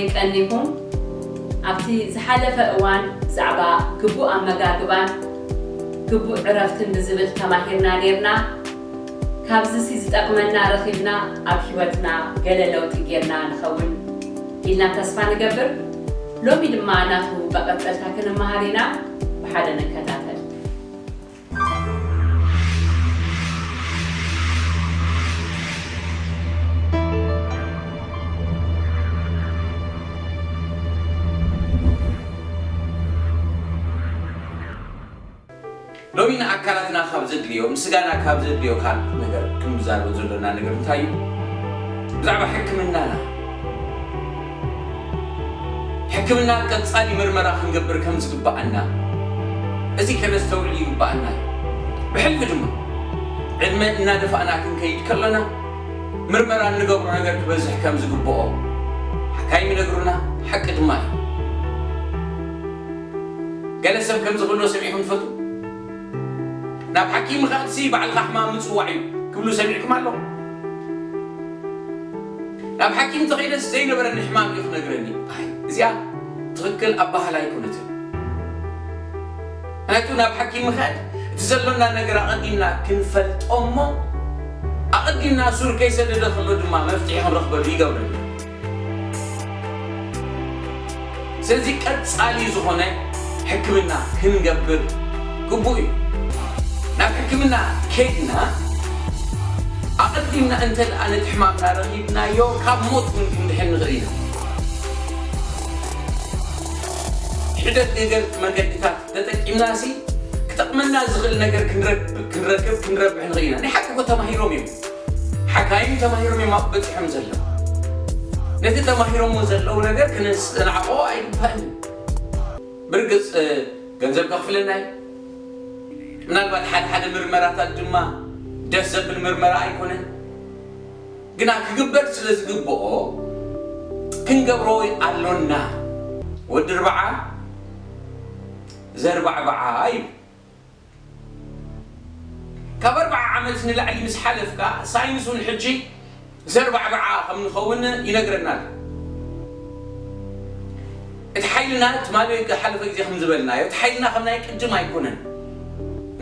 ይቀኒኹም። ኣብቲ ዝሓለፈ እዋን ብዛዕባ ግቡእ ኣመጋግባን ግቡእ ዕረፍትን ብዝብል ተማሂርና ኔርና። ካብዚሲ ዝጠቕመና ረኺብና ኣብ ህይወትና ገለ ለውጢ ጌርና ንኸውን ኢልና ተስፋ ንገብር። ሎሚ ድማ ናቱ መቐጸልታ ክንመሃር ኢና። ብሓደ ንከታተል። ሎሚ ንኣካላትና ካብ ዘድልዮ፣ ንስጋና ካብ ዘድልዮ ካልእ ነገር ክንዛረቦ ዘሎና ነገር እንታይ እዩ? ብዛዕባ ሕክምናና። ሕክምና ቀጻሊ ምርመራ ክንገብር ከም ዝግብኣና፣ እዚ ከነስተውዕል ይግብኣና እዩ። ብሕልፊ ድማ፣ ዕድመ እናደፋእና ክንከይድ ከሎና፣ ምርመራ እንገብሮ ነገር ክበዝሕ ከም ዝግብኦ ሓካይም ይነግሩና፣ ሓቂ ድማ እዩ። ገለ ሰብ ከምዚ ክብሎ ሰሚዕኩም ትፈልጡ? ናብ ሓኪም ምኻድሲ ባዕልኻ ሕማም ምጽዋዕ እዩ ክብሉ ሰሚዕኩም ኣለኹም? ናብ ሓኪም ተኸይደስ ዘይነበረኒ ሕማም እዩ ክነግረኒ። ኣይ፣ እዚኣ ትኽክል ኣባህላ ኣይኮነትን። ምኽንያቱ ናብ ሓኪም ምኻድ እቲ ዘሎና ነገር ኣቐዲምና ክንፈልጦ እሞ ኣቐዲምና ሱር ከይሰደደ ከሎ ድማ መፍትሒ ክንረኽበሉ ይገብረና። ስለዚ ቀጻሊ ዝኾነ ሕክምና ክንገብር ግቡእ እዩ። ናብ ሕክምና ከድና ኣቐዲምና እንተ ደኣ ነቲ ሕማምና ረኺብናዮ ካብ ሞት እውን ክንድሕን ንኽእል ኢና። ሒደት ገገር መገድታት ተጠቂምናሲ ክጠቕመና ዝኽእል ነገር ክንረክብ ክንረብሕ ንኽእል ኢና። ናይ ሓቂ እኮ ተማሂሮም እዮም። ሓካይም ተማሂሮም እዮም ኣብኡ በጺሖም ዘለዉ። ነቲ ተማሂሮምዎ ዘለዉ ነገር ክነስንዓቖ ኣይግባእን። ብርግጽ ገንዘብ ከኽፍለና እዩ። ምናልባት ሓደ ሓደ ምርመራታት ድማ ደስ ዘብል ምርመራ ኣይኮነን። ግና ክግበር ስለ ዝግብኦ ክንገብሮ ኣሎና። ወዲ ርብዓ ዘርባዕብዓ እዩ። ካብ ኣርብዓ ዓመት ንላዕሊ ምስ ሓለፍካ ሳይንስ እውን ሕጂ ዘርባዕብዓ ከም ንኸውን ይነግረና ኣሎ። እቲ ሓይልና ትማሊ ዝሓለፈ ግዜ ከም ዝበልናዮ እቲ ሓይልና ከም ናይ ቅድም ኣይኮነን።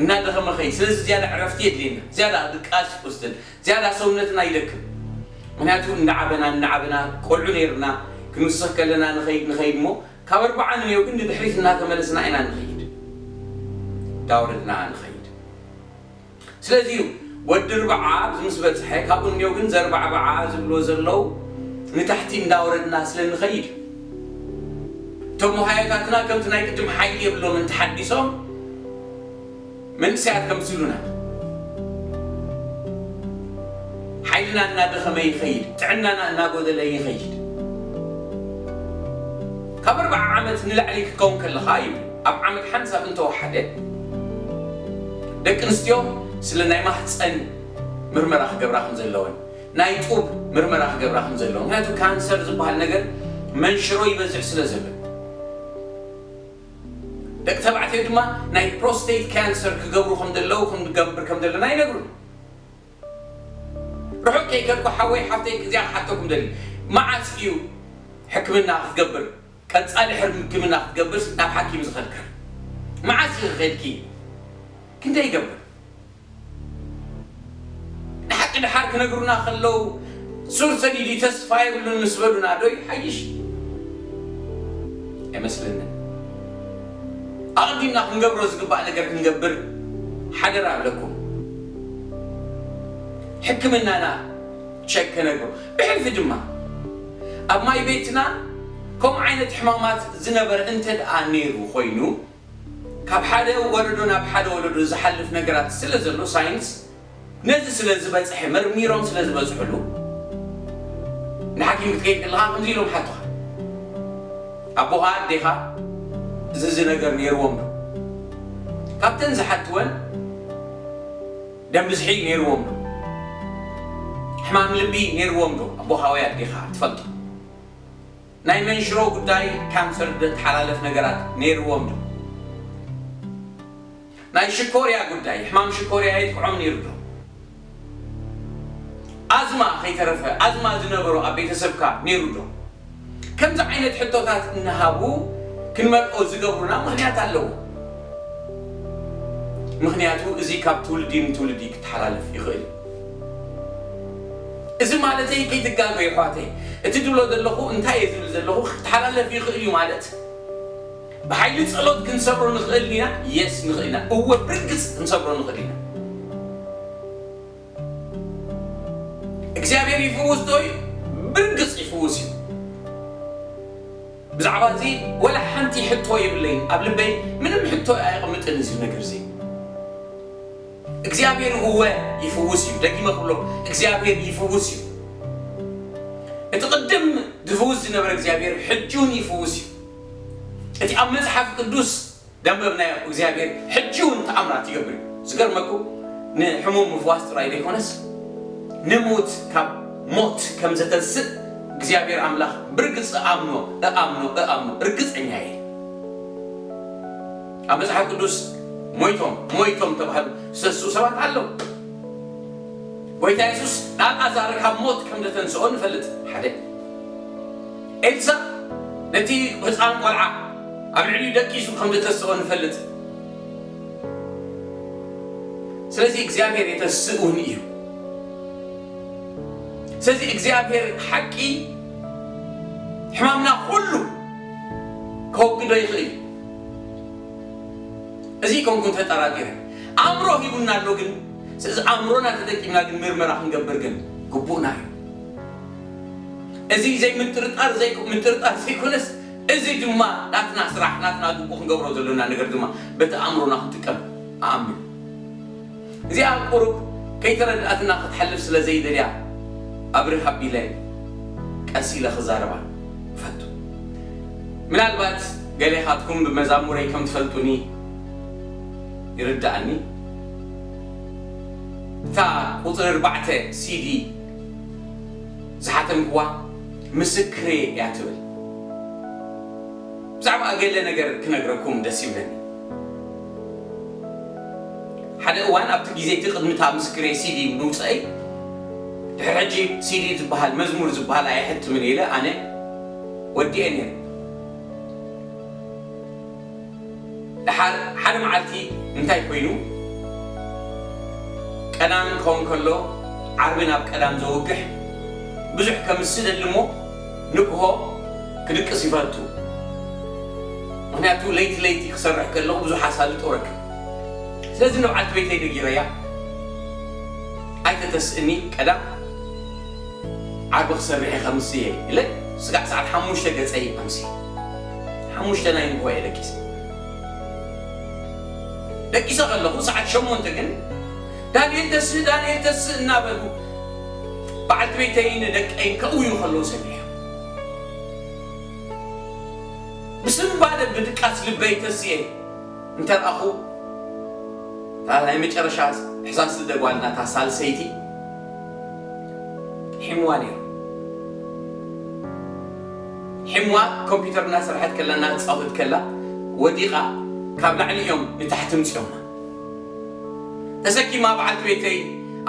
እናደኸመ ኸይ ስለዚ ዝያዳ ዕረፍቲ የድልየና፣ ዝያዳ ድቃስ ይወስደን፣ ዝያዳ ሰውነትና ይደክም። ምክንያቱ እንዳዓበና እንዳዓበና ቆልዑ ነይርና ክንውስኽ ከለና ንኸይድ ንኸይድ እሞ ካብ ኣርብዓ ንንየው ግን ንድሕሪት እናተመለስና ኢና ንኸይድ፣ እንዳወረድና ንኸይድ። ስለዚ እዩ ወዲ ርብዓ ኣብዚ ምስ በፅሐ ካብኡ ንንየው ግን ዘርባዕባዓ ዝብልዎ ዘለዉ ንታሕቲ እንዳወረድና ስለ ንኸይድ እቶም መሃዮታትና ከምቲ ናይ ቅድም ሓይሊ የብሎምን ተሓዲሶም መንእሰያት ከምስሉና ሓይልና እናደኸመ ይኸይድ፣ ጥዕናና እናጎደለ ይኸይድ። ካብ ኣርብዓ ዓመት ንላዕሊ ክትከውን ከለኻ እዩ ኣብ ዓመት ሓንሳብ እንተወሓደ ደቂ ኣንስትዮ ስለ ናይ ማህፀን ምርመራ ክገብራ ከም ዘለወን ናይ ጡብ ምርመራ ክገብራ ከም ዘለወን ምክንያቱ ካንሰር ዝበሃል ነገር መንሽሮ ይበዝሕ ስለ ዘሎ ደቂ ተባዕትዮ ድማ ናይ ፕሮስቴት ካንሰር ክገብሩ ከም ዘለዉ ክንገብር ከም ዘለና ይነግሩን። ርሑቕ ከይከድኩ ሓወይ ሓፍተይ እዚኣ ክሓተኩም ደሊ መዓስ እዩ ሕክምና ክትገብር ቀጻሊ ሕክምና ክትገብር ናብ ሓኪም ዝኸድካ መዓስ እዩ ከድኪ ክንደይ ይገብር ንሓቂ ድሓር ክነግሩና ከለዉ ሱር ሰዲዱ ተስፋ የብሉን ምስ በሉና ዶ ይሓይሽ? ኣይመስለንን። ኣቐዲምና ክንገብሮ ዝግባእ ነገር ክንገብር ሓደራ እብለኩም። ሕክምናና ቸክ ከነግሮ ብሕልፊ ድማ ኣብ ማይ ቤትና ከምኡ ዓይነት ሕማማት ዝነበረ እንተ ደኣ ነይሩ ኮይኑ ካብ ሓደ ወለዶ ናብ ሓደ ወለዶ ዝሓልፍ ነገራት ስለ ዘሎ ሳይንስ ነዚ ስለ ዝበፅሐ መርሚሮም ስለ ዝበፅሕሉ ንሓኪም ክትከይድ ከለኻ ከምዚ ኢሎም ሓቱኻ ኣቦኻ ኣዴኻ እዚ እዚ ነገር ነይርዎም ዶ ካብተን ዝሓትወን ደም ብዝሒ ነይርዎም ዶ ሕማም ልቢ ነይርዎም ዶ ኣቦኻ ወይ ኣዴኻ ትፈልጦ ናይ መንሽሮ ጉዳይ ካንሰር ዘተሓላልፍ ነገራት ነይርዎም ዶ ናይ ሽኮርያ ጉዳይ ሕማም ሽኮርያ የጥቅዖም ነይሩ ዶ ኣዝማ ከይተረፈ ኣዝማ ዝነበሮ ኣብ ቤተሰብካ ነይሩ ዶ ከምዚ ዓይነት ሕቶታት እናሃቡ ክንመልኦ ዝገብሩና ምኽንያት ኣለዎ። ምኽንያቱ እዚ ካብ ትውልዲ ንትውልዲ ክተሓላለፍ ይኽእል እዩ። እዚ ማለተይ ከይትጋገዩ ኣሕዋተይ፣ እቲ ድብሎ ዘለኹ እንታይ እየ ዝብል ዘለኹ ክተሓላለፍ ይኽእል እዩ ማለት ብሓይሊ ጸሎት ክንሰብሮ ንኽእል ኢና። የስ ንኽእል ኢና። እወ ብርግጽ ክንሰብሮ ንኽእል ኢና። እግዚኣብሔር ይፍውስ ዶ እዩ? ብርግጽ ይፍውስ እዩ። ብዛዕባ እዚ ወላ ሓንቲ ሕቶ የብለይን። ኣብ ልበይ ምንም ሕቶ ኣየቕምጥን እዚ ነገር እዚ። እግዚኣብሔር እወ ይፍውስ እዩ። ደጊመ ክብሎ እግዚኣብሔር ይፍውስ እዩ። እቲ ቅድም ዝፍውስ ዝነበረ እግዚኣብሔር ሕጂ እውን ይፍውስ እዩ። እቲ ኣብ መጽሓፍ ቅዱስ ደንበብናዮ እግዚኣብሔር ሕጂ እውን ተኣምራት ይገብር እዩ። ዝገርመኩ ንሕሙም ምፍዋስ ጥራይ ዘይኮነስ ንሙት ካብ ሞት ከም ዘተንስእ እግዚኣብሔር ኣምላኽ ብርግጽ እኣምኖ እኣምኖ እኣምኖ ርግጸኛ እየ። ኣብ መጽሓፍ ቅዱስ ሞይቶም ሞይቶም ተባህሉ ዝተስኡ ሰባት ኣለዉ። ጎይታ የሱስ ንኣልኣዛር ካብ ሞት ከም ዘተንስኦ ንፈልጥ። ሓደ ኤልሳ ነቲ ህፃን ቆልዓ ኣብ ልዕሊኡ ደቂሱ ከም ዘተስኦ ንፈልጥ። ስለዚ እግዚኣብሔር የተስእ እውን እዩ። ስለዚ እግዚኣብሔር ሓቂ ሕማምና ኩሉ ከወግዶ ይኽእል እዩ። እዚ ኮንኩን ተጠራጢረ ኣእምሮ ሂቡና ኣሎ ግን ስለዚ ኣእምሮና ተጠቂምና ግን ምርመራ ክንገብር ግን ግቡእና እዩ። እዚ ዘይምጥርጣር ዘይምጥርጣር ዘይኮነስ እዚ ድማ ናትና ስራሕ ናትና ግቡእ ክንገብሮ ዘለና ነገር ድማ በቲ ኣእምሮና ክንጥቀም ኣኣምን። እዚኣ ቁሩብ ከይተረድኣትና ክትሓልፍ ስለ ዘይደልያ ኣብርህ ኣቢለ ቀስ ኢለ ክዛረባ እፈቱ። ምናልባት ገሌኻትኩም ብመዛሙረይ ከም ትፈልጡኒ ይርድኣኒ። እታ ቁፅሪ ኣርባዕተ ሲዲ ዝሓተምክዋ ምስክሬ እያ ትብል። ብዛዕባ ገለ ነገር ክነግረኩም ደስ ይብለኒ። ሓደ እዋን ኣብቲ ግዜ እቲ ቅድሚ እታ ምስክሬ ሲዲ ምውፀአይ ድሕሪ ሕጂ ሲዲ ዝበሃል መዝሙር ዝበሃል ኣየሕትምን ኢለ ኣነ ወዲኤ ነይረ። ደሓር ሓደ መዓልቲ እንታይ ኮይኑ ቀዳም ክኸውን ከሎ ዓርቢ ናብ ቀዳም ዘውግሕ ብዙሕ ከምስደሊ እሞ ንግሆ ክድቅስ ይፈቱ። ምክንያቱ ለይቲ ለይቲ ክሰርሕ ከለኹ ብዙሕ ኣሳልጦ ረክብ። ስለዚ ንብዓልቲ ቤተይ ነጊረያ ኣይተተስእኒ ቀዳም ዓርቢ ክሰርሕ እየ ከምስየ ኢለ ስጋዕ ሰዓት ሓሙሽተ ገፀይ ኣምሲ ሓሙሽተ ናይ ንግሆ እየ ደቂሰ። ደቂሰ ከለኹ ሰዓት ሸሞንተ ግን ዳንኤል ተስእ ዳንኤል ተስእ እናበሉ በዓልቲ ቤተይን ደቀይን ከእውዩ ከለዉ ሰሚዐ። ብስንባደ ብድቃስ ልበይ ተስየ እንተርኣኹ እታ ናይ መጨረሻ ሕሳስ ዝደጓልናታ ሳልሰይቲ ሒምዋ ነይሩ። ሒምዋ ኮምፒውተር እናሰርሐት ከላ እናተፃወተት ከላ ወዲቓ ካብ ላዕሊ እዮም ንታሕቲ ምፅዮማ ተሰኪማ በዓልቲ ቤተይ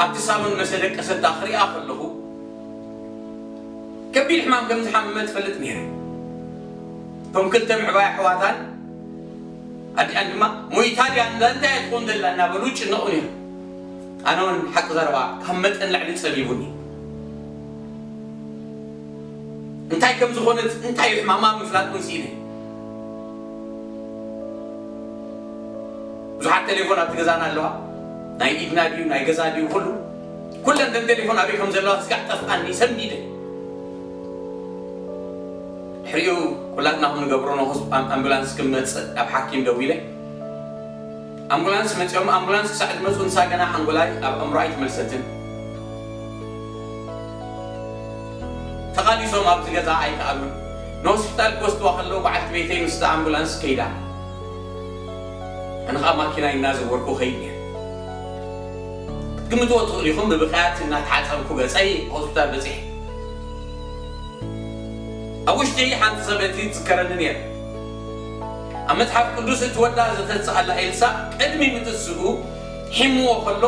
ኣብቲ ሳሎን መሰደቀሰታ ክሪኣ ከለኹ ከቢድ ሕማም ከም ዝሓመመ ትፈልጥ ነይረ። እቶም ክልተ ምዕባይ ኣሕዋታን ኣዲኣን ድማ ሞይታ ድያ እንዳ እንታይ እያ ትኾን ዘላ እናበሉ ይጭነቑ ነይሮም። ኣነ እውን ሓቂ ዘረባ ካብ መጠን ላዕሊ ጸቢቡኒ። እንታይ ከም ዝኾነት እንታይ እዩ ሕማማ ምፍላጥ እውን ስኢነ። ብዙሓት ቴሌፎን ኣብቲ ገዛና ኣለዋ። ናይ ኢድና ድዩ ናይ ገዛ ድዩ ኩሉ ኩለን ተን ቴሌፎን ኣበይ ከም ዘለዋ ስጋዕ ጠፍኣኒ ሰንቢደ። ድሕሪኡ ኩላትና ክንገብሮ ንኣምቡላንስ ክመፅእ ናብ ሓኪም ደዊለ ኣምቡላንስ መፅኦም ኣምቡላንስ ክሳዕ ዝመፁ ንሳ ገና ሓንጎላይ ኣብ ኣእምሮ ኣይትመልሰትን። ተቓሊሶም ኣብዚ ገዛ ኣይከኣሉን። ንሆስፒታል ክወስድዋ ከለዉ በዓልቲ ቤተይ ምስታ ኣምቡላንስ ከይዳ ኣነ ከዓ ማኪና እናዘወርኩ ከይድ ነይረ። ክትግምትዎ ትኽእሉ ኢኹም ብብኽያት እናተሓፀብኩ ገፀይ ሆስፒታል በፂሐ። ኣብ ውሽጢ ሓንቲ ሰበይቲ ትዝከረኒ ነይራ። ኣብ መጽሓፍ ቅዱስ እቲ ወዳ ዘተንስኣላ ኤልሳእ ቅድሚ ምትስኡ ሒምዎ ከሎ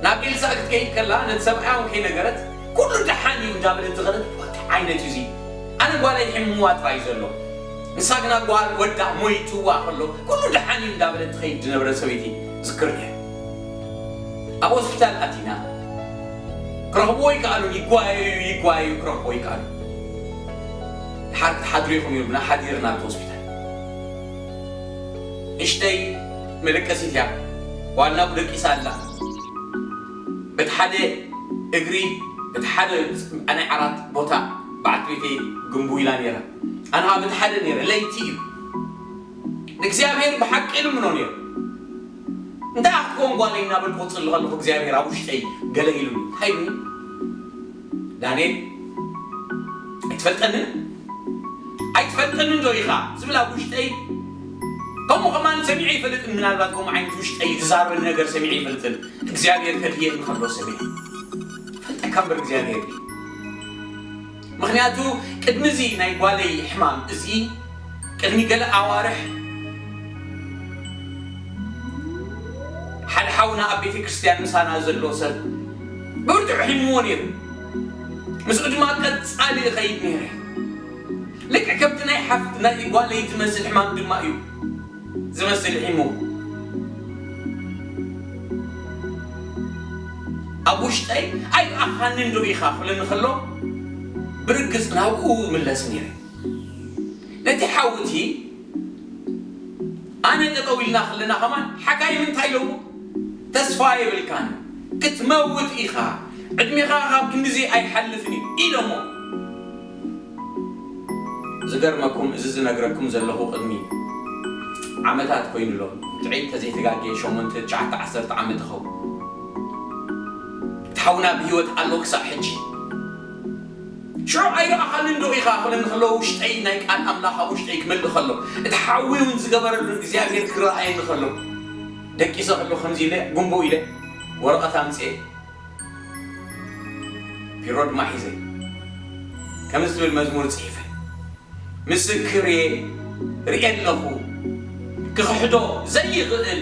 ናብ ኤልሳእ ክትከይድ ከላ ነቲ ሰብኣያ እውን ከይነገረት ኩሉ ደሓን እዩ እንዳበለት ዝኸደት እንታይ ዓይነት እዩ እዚ? ኣነ ጓለይ ሕሙዋ ጥራይ ዘሎ፣ ንሳ ግና ጓል ወዳ ሞይትዋ ከሎ ኩሉ ደሓን እዩ እንዳበለት ትኸይድ ዝነበረ ሰበይቲ ዝክር ነይረ። ኣብ ሆስፒታል ኣቲና ክረኽብዎ ይከኣሉን፣ ይጓየዩ ይጓየዩ ክረኽብዎ ይከኣሉ። ድሓር ክትሓድሩ ኢኹም ኢሉና ሓዲርና ኣብቲ ሆስፒታል። ንእሽተይ መደቀሲት እያ፣ ጓልና ደቂሳ ኣላ። በቲ ሓደ እግሪ፣ በቲ ሓደ ናይ ዓራት ቦታ በዓልቲ ቤተይ ግንቡ ኢላ ነይራ። ኣነ ኸዓ በቲ ሓደ ነይረ፣ ለይቲ እዩ። ንእግዚኣብሔር ብሓቂ እልምኖ ነይረ። እንታይ ክትከውን ጓለይ እናበልኩ ክጽሊ ከለኹ እግዚኣብሔር ኣብ ውሽጠይ ገለ ኢሉኒ። እንታይ ኢሉኒ? ዳንኤል፣ ኣይትፈልጠንን? ኣይትፈልጠንን ዶ ኢኻ? ዝብል ኣብ ውሽጠይ። ከምኡ ከማን ሰሚዐ ይፈልጥን፣ ምናልባት ከምኡ ዓይነት ውሽጠይ ዝዛረበኒ ነገር ሰሚዐ ይፈልጥን። እግዚኣብሔር ከድህየኒ ከሎ ሰሚዐ። ፈልጠካ እምበር እግዚኣብሔር እዩ። ምኽንያቱ ቅድሚ እዚ ናይ ጓለይ ሕማም እዚ፣ ቅድሚ ገለ ኣዋርሕ ሓደ ሓውና ኣብ ቤተ ክርስቲያን ምሳና ዘሎ ሰብ ብብርቱዕ ሒምዎ ነይሩ። ምስኡ ድማ ቀጻሊ እኸይድ ነይረ። ልክዕ ከምቲ ናይ ሓፍቲ ናይ ጓለይ ዝመስል ሕማም ድማ እዩ ዝመስል ሒሙ። ኣብ ውሽጠይ ኣይረኣኻንን ዶ ኢኻ ክብለኒ ከሎ ብርግጽ ናብኡ እምለስ ነይረ። ነቲ ሓውቲ ኣነ ጠጠው ኢልና ከለና ከማን ሓካይም እንታይ ኢሎሞ? ተስፋ የብልካን፣ ክትመውት ኢኻ፣ ዕድሜኻ ካብ ክንድዚ ኣይሓልፍን እዩ ኢሎሞ። ዝገርመኩም፣ እዚ ዝነግረኩም ዘለኹ ቅድሚ ዓመታት ኮይኑ ኣሎ። ጥዕይ ተዘይተጋግየ ሸሞንተ፣ ትሽዓተ፣ ዓሰርተ ዓመት ይኸውን። እቲ ሓውና ብህይወት ኣሎ ክሳብ ሕጂ። ሽዑ ኣይረኣኻንን ዶ ኢኻ ክብለኒ ከሎ፣ ውሽጠይ ናይ ቃል ኣምላኽ ኣብ ውሽጠይ ክመልእ ከሎ፣ እቲ ሓዊ እውን ዝገበረሉ እግዚኣብሔር ክረኣየኒ ከሎ፣ ደቂሰ ከሎ ከምዚ ኢለ፣ ጉንቡ ኢለ፣ ወረቐት ኣምፅኤ፣ ቢሮ ድማ ሒዘ፣ ከምዚ ትብል መዝሙር ጽሒፈ፣ ምስክር እየ፣ ርእየ ኣለኹ፣ ክኽሕዶ ዘይኽእል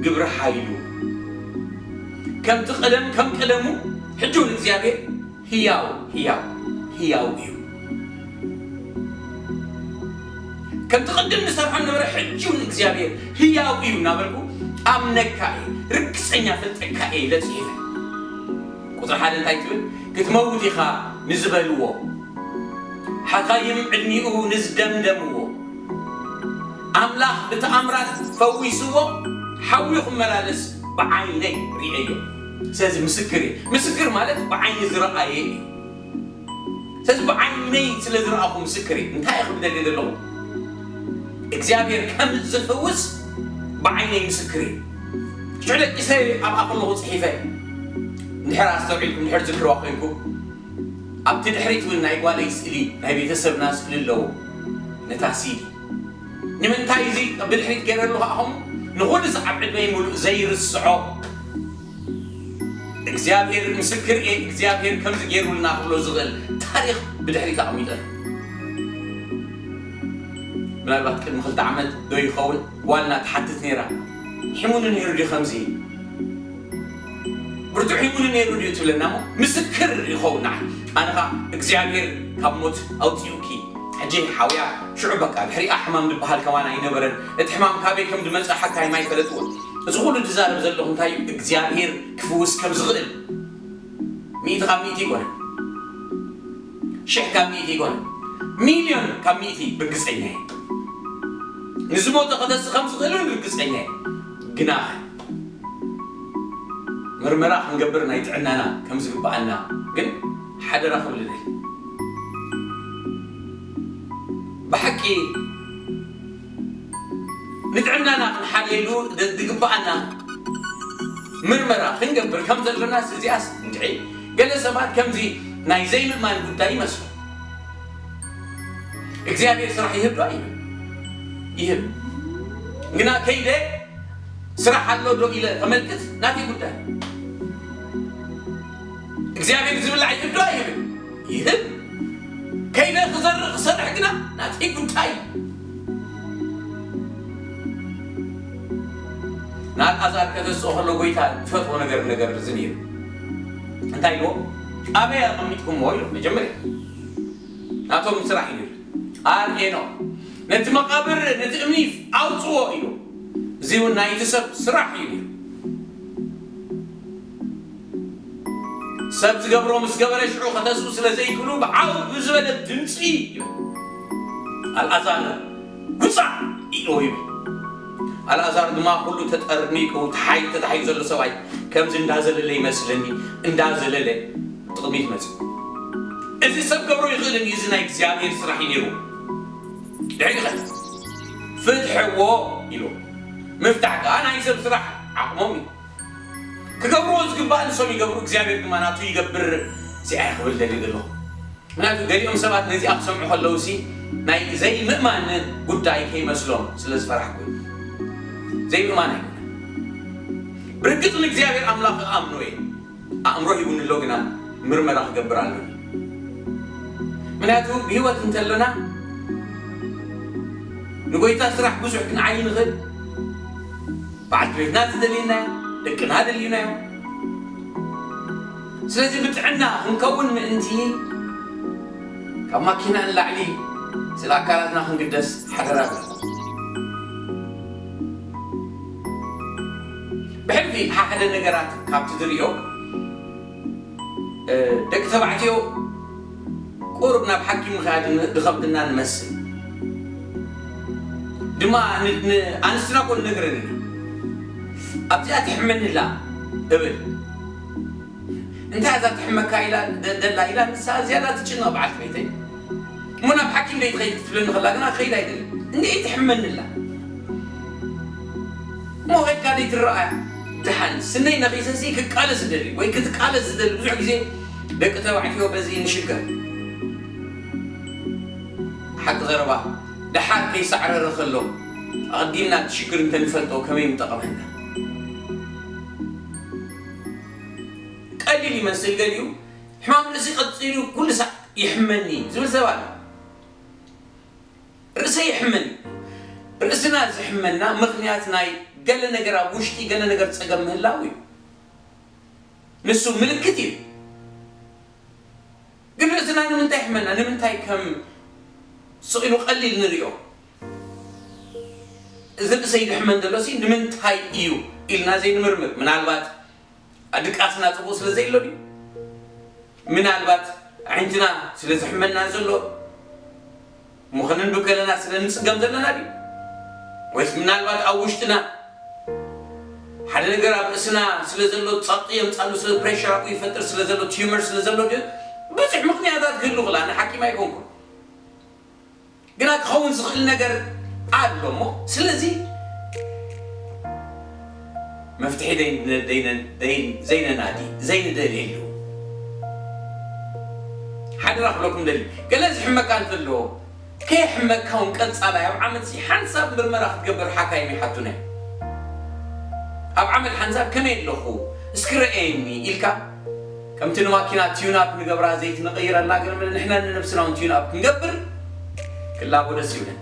ግብሪ ሓይሉ። ከምቲ ቀደም ከም ቀደሙ፣ ሕጂ እውን እግዚኣብሔር ህያው፣ ህያው፣ ህያው እዩ። ከምቲ ቅድም ንሰርሖ ነበረ፣ ሕጂ እውን እግዚኣብሔር ህያው እዩ እናበልኩ ኣምነካ እየ፣ ርግጸኛ ፈልጠካ እየ ኢለ ጽሒፈ። ቁጽሪ ሓደ እንታይ ትብል? ክትመውት ኢኻ ንዝበልዎ፣ ሓካይም ዕድሚኡ ንዝደምደምዎ፣ ኣምላኽ ብተኣምራት ፈዊስዎ፣ ሓውዩ ክመላለስ ብዓይነይ ርእየዮ። ስለዚ ምስክር እየ። ምስክር ማለት ብዓይኒ ዝረኣየ እዩ። ስለዚ ብዓይነይ ስለ ዝረኣኹ ምስክር እየ። እንታይ እየ ክብል ደልየ ዘለኹ? እግዚኣብሔር ከም ዝፍውስ ብዓይነይ ምስክር እየ። ሽዑ ደቂሰ ኣብኣ ከለኹ ጽሒፈ፣ እንድሕር ኣስተውዒልኩም፣ እንድሕር ዝክርዋ ኮይንኩም፣ ኣብቲ ድሕሪት እውን ናይ ጓለይ ስእሊ፣ ናይ ቤተሰብና ስእሊ ኣለዎ። ነታ ሲዲ ንምንታይ እዚ ብድሕሪት ገይረ ኣለኹ ኣኹም ንኹሉ ሰዓብ ዕድመይ ሙሉእ ዘይርስዖ እግዚኣብሔር ምስክር እየ፣ እግዚኣብሔር ከምዚ ገይሩልና ክብሎ ዝኽእል ታሪኽ ብድሕሪት ኣቐሚጠ ኣለኹ። ምናልባት ቅድሚ ክልተ ዓመት ዶ ይኸውን ጓልና ትሓትት ነይራ፣ ሒሙኒ ነይሩ ድዩ ከምዚ? ብርቱዕ ሒሙኒ ነይሩ ድዩ ትብለና እሞ፣ ምስክር ይኸውን ንዓይ። ኣነ ኸኣ እግዚኣብሔር ካብ ሞት ኣውጺኡኪ፣ ሕጂ ሓውያ፣ ሽዑ በቃ ድሕሪኣ ሕማም ዝበሃል ከማን ኣይነበረን። እቲ ሕማም ካበይ ከም ዝመጽእ ሓካይም ኣይፈለጥዎን። እዚ ኩሉ ዝዛረብ ዘለኹ እንታይ እዩ? እግዚኣብሔር ክፍውስ ከም ዝኽእል። ሚእቲ ካብ ሚእቲ ኣይኮነን። ሽሕ ካብ ሚእቲ ኣይኮነን። ሚልዮን ካብ ሚእቲ ርግጸኛ እየ። ንዝሞተ ከተስእ ከም ዝኽእል እውን ርግጸኛ እየ። ግናኸ ምርመራ ክንገብር ናይ ጥዕናና ከም ዝግብኣና ግን ሓደራ ክብል እደሊ። ብሓቂ ንጥዕናና ክንሓልየሉ ድ-፣ ዝግብኣና ምርመራ ክንገብር ከም ዘሎናስ እዚኣስ እንድዒ ገለ ሰባት ከምዚ ናይ ዘይምእማን ጉዳይ ይመስሉ። እግዚኣብሔር ስራሕ ይህብ ዶ ይህብ? ይህብ። ግና ከይደ ስራሕ ኣሎ ዶ ኢለ ከመልክት ናተይ ጉዳይ። እግዚኣብሔር ዝብላዕ ይህብ ዶ ኣይህብን? ይህብ። ከይደ ክዘርእ ክሰርሕ ግና ናተይ ጉዳይ። ንኣልኣዛር ከተስኦ ከሎ ጎይታ ዝፈትዎ ነገር ነገር እዚ ነይሩ። እንታይ ኢልዎ? ኣበይ ኣቐሚጥኩምዎ ኢሉ መጀመርያ። ናቶም ስራሕ እዩ ነይሩ። ኣርኤኖ ነቲ መቓብር፣ ነቲ እምኒ ኣውፅዎ ኢሉ። እዚ እውን ናይቲ ሰብ ስራሕ እዩ ነይሩ። ሰብ ዝገብሮ ምስ ገበረ ሽዑ ከተስኡ ስለ ዘይክእሉ ብዓው ብዝበለ ድምፂ ይብል፣ ኣልኣዛር ውፃእ ኢልዎ ይብል። ኣልኣዛር ድማ ኩሉ ተጠርኒቁ ተሓይ ተታሒዙ ዘሎ ሰብኣይ ከምዚ እንዳዘለለ ይመስለኒ፣ እንዳዘለለ ጥቕሚት መፅእ። እዚ ሰብ ገብሮ ይኽእልን እዩ፣ እዚ ናይ እግዚኣብሔር ስራሕ እዩ ነይሩ። ድሕሪ ኸ ፍትሕዎ ኢሉ። ምፍታሕ ከዓ ናይ ሰብ ስራሕ ዓቕሞም እዩ። ክገብርዎ ዝግባእ ንሶም ይገብሩ፣ እግዚኣብሔር ድማ ናቱ ይገብር። እዚኣ ክብል ደልዩ ዘለኹ። ምክንያቱ ገሊኦም ሰባት ነዚኣ ክሰምዑ ከለዉ ሲ ናይ ዘይምእማን ጉዳይ ከይመስሎም ስለ ዝፈራሕኩ እዩ። ዘይምእማን ኣይኮነን። ብርግጽ ንእግዚኣብሔር ኣምላኽ እኣምኖ እየ። ኣእምሮ ሂቡኒ ኣሎ፣ ግና ምርመራ ክገብር ኣለኒ። ምክንያቱ ብህይወት እንተለና ንጎይታ ስራሕ ብዙሕ ክንዓይ ንኽእል። በዓልቲ ቤትና ዝደልየና እያ፣ ደቅና ደልዩና እዮም። ስለዚ ብጥዕና ክንከውን ምእንቲ ካብ ማኪና ንላዕሊ ስለ ኣካላትና ክንግደስ ሓደራ ብለኩም። ብሕልፊ ሓደ ነገራት ካብቲ ዝርእዮ፣ እ፣ ደቂ ተባዕትዮ ቁሩብ ናብ ሓኪም ምኽያድ ን-፣ ዝኸብድና ንመስል። ድማ ን-፣ ንኣንስትና እኮ ንነግረን ኢና። ኣብዚኣ ትሕመኒ ኣላ እብል። እንታይ እዛ ትሕመካ ኢላ ደ-፣ ደላ ኢላ ንሳ ዝያዳ ትጭነቕ በዓልቲ ቤተይ። እሞ ናብ ሓኪም ደይ ትኸይድ ክትብለኒ ከላ ግና ክኸይድ ኣይደልን። እንድዒ ትሕመኒ ኣላ። እሞ ኸይድካ ደይ ትረኣያ። ደሓን ስነይ ነኺሰሲ ክቃለስ ዝደሊ ወይ ክትቃለስ ዝደሊ ብዙሕ ግዜ ደቂ ተባዕትዮ በዚ ንሽገር። ሓቂ ዘረባ ደሓር ከይሳዕረረ ከሎ ኣቐዲምና እቲ ሽግር እንተንፈልጦ ከመይ ምጠቐመና? ቀሊል ይመስል ገሊኡ። ሕማም ርእሲ ቀጺሉ ኩሉ ሳዕ ይሕመኒ ዝብል ሰብ ኣሎ። ርእሰይ ይሕመኒ። ርእስና ዝሕመና ምኽንያት ናይ ገለ ነገር ኣብ ውሽጢ ገለ ነገር ጸገም ምህላው እዩ። ንሱ ምልክት እዩ። ግን ርእስና ንምንታይ ይሕመና? ንምንታይ ከም ስቕ ኢሉ ቀሊል ንሪኦ? እዚ ርእሰይ ዝሕመን ዘሎሲ ንምንታይ እዩ ኢልና ዘይንምርምር? ምናልባት ድቃስና ጽቡቕ ስለ ዘይሎ ድዩ? ምናልባት ኣዒንትና ስለ ዝሕመና ዘሎ? እሞ ከነንብብ ከለና ስለ ንጽገም ዘለና ድዩ? ወይስ ምናልባት ኣብ ውሽጥና ሓደ ነገር ኣብ ርእስና ስለ ዘሎ ጸቕጢ የምጻሉ፣ ስለ ፕሬሸር ኣብኡ ይፈጥር ስለ ዘሎ፣ ቲዩመር ስለ ዘሎ ድዩ? ብዙሕ ምኽንያታት ክህሉ ይኽእላ፣ ንሓኪም ኣይኮንኩን። ግና ክኸውን ዝኽእል ነገር ኣሎ እሞ፣ ስለዚ መፍትሒ ደይ-፣ ደይነ-፣ ደይ-፣ ዘይነናዲ፣ ዘይንደልየሉ። ሓደራ ክብለኩም ደሊ፣ ገለ ዝሕመካ እንተሎ፣ ከየሕመካ እውን ቀጻላይ ኣብ ዓመት እዚ ሓንሳብ ምርመራ ክትገብር ሓካይም ይሓቱና እዮም። ኣብ ዓመት ሓንሳብ ከመይ ኣለኹ እስኪ ረኣየኒ ኢልካ፣ ከምቲ ንማኪና ቲዩን ኣፕ ንገብራ ዘይቲ ንቕይረላ፣ ግን ንሕና ንነብስና እውን ቲዩን ኣፕ ክንገብር ክላቦ ደስ ይብለን።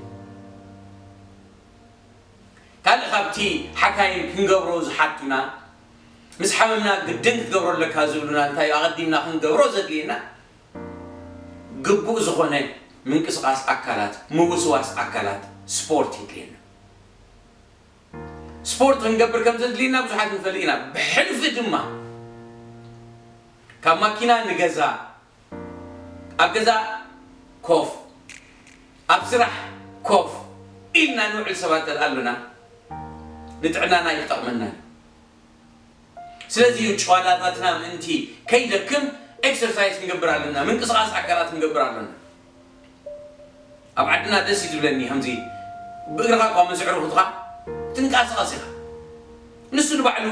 ካልእ ካብቲ ሓካይም ክንገብሮ ዝሓቱና፣ ምስ ሓመምና ግድን ክትገብሮ ኣለካ ዝብሉና እንታይ እዩ ኣቐዲምና ክንገብሮ ዘድልየና? ግቡእ ዝኾነ ምንቅስቓስ ኣካላት፣ ምውስዋስ ኣካላት፣ ስፖርት የድልየና። ስፖርት ክንገብር ከም ዘድልየና ብዙሓት ንፈልጥ ኢና። ብሕልፊ ድማ ካብ ማኪና ንገዛ፣ ኣብ ገዛ ኮፍ፣ ኣብ ስራሕ ኮፍ ኢልና ንውዕል ሰባት እንተ ኣሎና፣ ንጥዕናና ኣይክጠቕመናን እዩ። ስለዚ እዩ ጨዋታታትና ምእንቲ ከይደክም ኤክሰርሳይዝ ክንገብር ኣለና፣ ምንቅስቓስ ኣካላት ክንገብር ኣለና። ኣብ ዓድና ደስ እዩ ዝብለኒ ከምዚ ብእግርኻ እኳ ምስ ኣዕሩኽትኻ ትንቀሳቐስ ኢኻ። ንሱ ንባዕሉ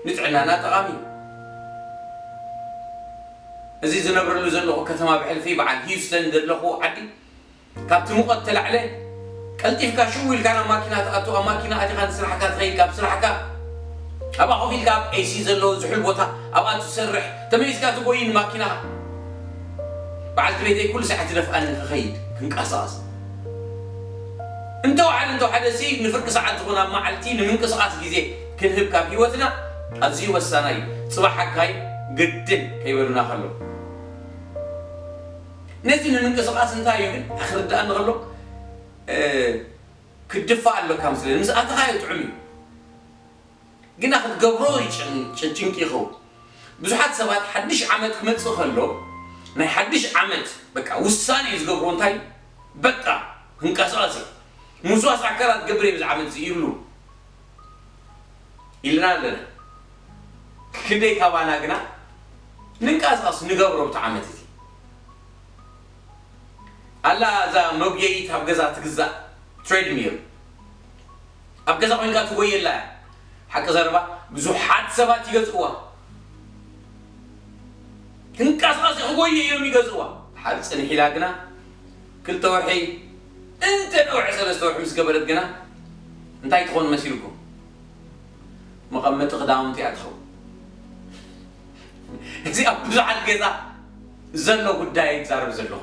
ንጥዕናና ጠቓሚ እዩ። እዚ ዝነብረሉ ዘለኹ ከተማ ብሕልፊ በዓል ሂውስተን ዘለኹ ዓዲ ካብቲ ሙቐት ተላዕለ ቀልጢፍካ ሽው ኢልካ ናብ ማኪና ትኣቱ፣ ኣብ ማኪና ኣቲኻ ንስራሕካ ትኸይድ፣ ካብ ስራሕካ ኣብኣ ኮፍ ኢልካ ኣብ ኤሲ ዘለዎ ዝሑል ቦታ ኣብኣ ትሰርሕ፣ ተመሊስካ ትጎይይ ንማኪናኻ። በዓልቲ ቤተይ ኩሉ ሰዓት ትደፍኣኒ ክኸይድ ክንቀሳቐስ። እንተወሓደ እንተወሓደ ሲ ንፍርቂ ሰዓት ዝኾነ ኣብ መዓልቲ ንምንቅስቓስ ግዜ ክንህብ ካብ ህይወትና ኣዝዩ ወሳናይ እዩ። ጽባሕ ሓካይ ግድን ከይበሉና ከለዉ። ነዚ ንምንቅስቓስ እንታይ እዩ ግን ኣኽርዳእ እንከሎ ክድፋእ ኣለካ ምስለ ምስ ኣተኻዮ ጥዑም እዩ። ግና ክትገብሮ ጭንጭንቂ ይኸውን። ብዙሓት ሰባት ሓድሽ ዓመት ክመጽእ ከሎ ናይ ሓድሽ ዓመት በቃ ውሳኔ ዝገብሮ እንታይ በቃ ክንቀሳቐስ ምስዋስ ኣካላት ገብር ብዚ ዓመት እዚ ይብሉ ኢልና ኣለና። ክንደይ ካባና ግና ንንቀሳቐስ ንገብሮ ብቲ ዓመት እዚ ኣላ እዛ መጉየይት ኣብ ገዛ ትግዛእ ትሬድሚል ኣብ ገዛ ኮይንካ ትጎየላ እያ። ሓቂ ዘረባ ብዙሓት ሰባት ይገዝእዋ። ክንቀሳቐስ ክጎየ እዮም ይገዝእዋ። ሓር ጽንሕ ኢላ ግና ክልተ ወርሒ እንተ ነውሒ ሰለስተ ወርሒ ምስ ገበረት ግና እንታይ ትኾን መሲልኩም? መቐመጢ ክዳውንቲ እያ ትኸውን። እዚ ኣብ ብዙሓት ገዛ ዘሎ ጉዳይ ይዛረብ ዘለኹ።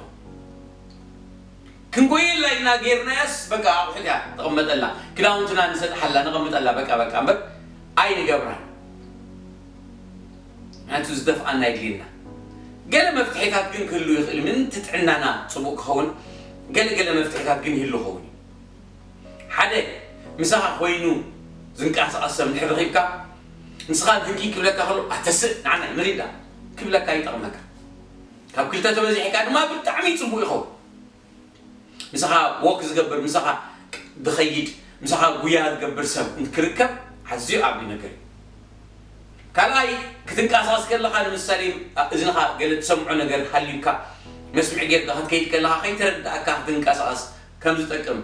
ክንጎየላ ኢልና ጌርናያስ በቃ ኣቑሑት እያ ተቐመጠላ ክዳውንትና ንሰጥሓላ ነቐምጠላ በቃ በቃ እምበር ኣይንገብራን። ምክንያቱ ዝደፍኣና የድልየና። ገለ መፍትሒታት ግን ክህሉ ይኽእል ምንቲ ጥዕናና ፅቡቅ ክኸውን ገለ ገለ መፍትሒታት ግን ይህሉ ኸውን እዩ። ሓደ ምሳኻ ኮይኑ ዝንቀሳቐስ ሰብ ንድሕር ረኺብካ ንስኻ ንህንቂ ክብለካ ከሎ ኣተስእ ንዓና ንሪዳ ክብለካ ይጠቕመካ። ካብ ክልተ ተበዚሕካ ድማ ብጣዕሚ ፅቡቅ ይኸውን። ምሳኻ ወክ ዝገብር ምሳኻ ዝኸይድ ምሳኻ ጉያ ዝገብር ሰብ ክርከብ ኣዝዩ ዓብዪ ነገር እዩ። ካልኣይ ክትንቀሳቐስ ከለኻ ንምሳሌ እዝንኻ ገለ ትሰምዖ ነገር ሃልዩካ መስምዒ ጌርካ ክትከይድ ከለኻ ከይተረዳእካ ክትንቀሳቐስ ከም ዝጠቅም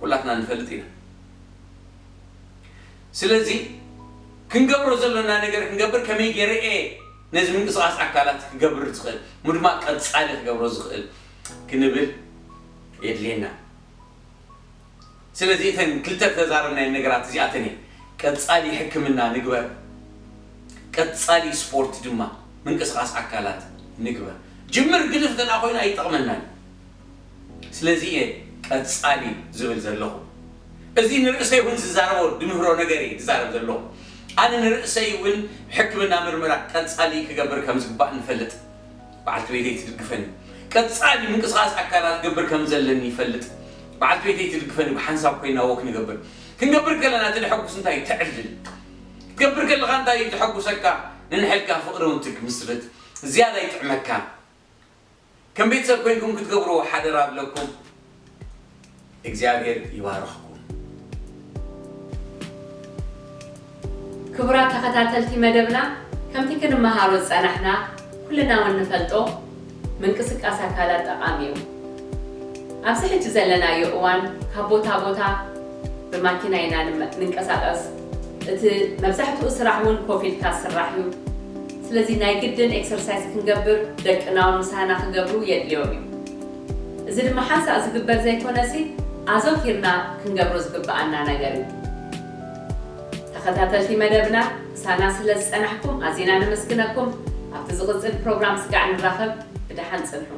ኩላትና ንፈልጥ ኢና። ስለዚ ክንገብሮ ዘለና ነገር ክንገብር ከመይ ገይረ እየ ነዚ ምንቅስቓስ ኣካላት ክገብር ዝኽእል እሞ ድማ ቀፃሊ ክገብሮ ዝኽእል ክንብል የድልየና። ስለዚ እተን ክልተ ዝተዛረብናየን ነገራት እዚኣተን እየን። ቀፃሊ ሕክምና ንግበር፣ ቀፃሊ ስፖርት ድማ ምንቅስቓስ ኣካላት ንግበር። ጅምር ግድፍ እንተ ኮይኑ ኣይጠቕመናን። ስለዚ እየ ቀፃሊ ዝብል ዘለኹ። እዚ ንርእሰይ እውን ዝዛረቦ ድምህሮ ነገር እየ ዝዛረብ ዘለኹ። ኣነ ንርእሰይ እውን ሕክምና ምርመራ ቀፃሊ ክገብር ከም ዝግባእ ንፈልጥ። በዓልቲ ቤተይ ትድግፈኒ። ቀፃሊ ምንቅስቓስ ኣካላት ክገብር ከም ዘለኒ ይፈልጥ። በዓልቲ ቤተይ ትድግፈኒ፣ ብሓንሳብ ኮይና ወክ ንገብር። ክንገብር ከለና እቲ ደሐጉስ እንታይ እዩ? ተዕልል። ክትገብር ከለኻ እንታይ እዩ ተሐጉሰካ? ንንሕልካ ፍቕሪ እውን ትምስርት። ዝያዳ ይጥዕመካ። ከም ቤተሰብ ኮይንኩም ክትገብርዎ ሓደራ እብለኩም። እግዚኣብሔር ይባርኽኩም። ክቡራት ተኸታተልቲ መደብና፣ ከምቲ ክንመሃሮ ዝጸናሕና፣ ኩልና እውን ንፈልጦ፣ ምንቅስቃስ ኣካላት ጠቓሚ እዩ። ኣብዚ ሕጂ ዘለናዮ እዋን፣ ካብ ቦታ ቦታ ብማኪና ኢና ንመ-፣ ንንቀሳቐስ። እቲ መብዛሕትኡ ስራሕ እውን ኮፍ ኢልካ ዝስራሕ እዩ። ስለዚ ናይ ግድን ኤክሰርሳይዝ ክንገብር፣ ደቅና እውን ምሳና ክገብሩ የድልዮም እዩ። እዚ ድማ ሓንሳእ ዝግበር ዘይኮነሲ፣ ኣዘውቲርና ክንገብሮ ዝግብኣና ነገር እዩ። ተኸታተልቲ መደብና፣ ምሳና ስለ ዝጸናሕኩም ኣዚና ነመስግነኩም። ኣብቲ ዝቕጽል ፕሮግራም ስጋዕ ንራኸብ። ብደሓን ጽንሑ።